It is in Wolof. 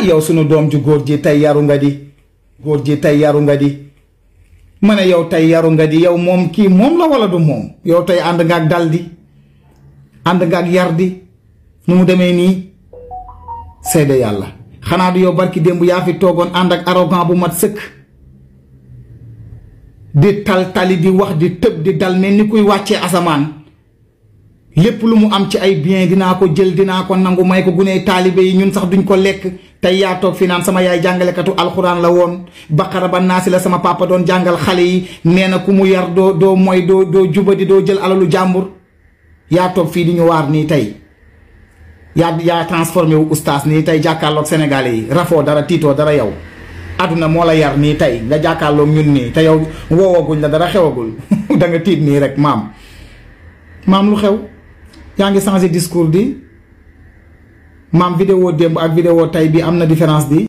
yow sunu doom ju góor ji tey yaru nga di góor ji tey yaru nga di ma ne yow tey yaru nga di yow moom kii moom la wala du moom yow tey ànd nga ak dal di ànd nga ak yar di nu mu demee nii seede yàlla xanaa du yow barki démb yaa fi toogoon ànd ak arrogant bu mat sëkk di tali di wax di tëb di dal mel ni kuy wàccee asamaan lépp lu mu am ci ay bien dinaa ko jël dinaa ko nangu may ko guney taalibe yi ñun sax duñ ko lekk tey yaa toog fi naan sama yaay jàngalekatu alxuraan la woon baqara ba naasi la sama papa doon jàngal xale yi nee na ku mu yar doo mooy doo jubadi doo jël alalu jàmbur yaa toog fii di ñu waar nii tey yaa transformé wu ustaas nii tey jàkkaarloog sénégalais yi rafoo dara tiitoo dara yow aduna moo la yar nii tey nga jàkkaarloog ñun nii te yow woowaguñ la dara xewagul da nga tiit nii rek maam lu xew yaa ngi changé discours di maam vidéo démb ak vidéo tey bi am na différence di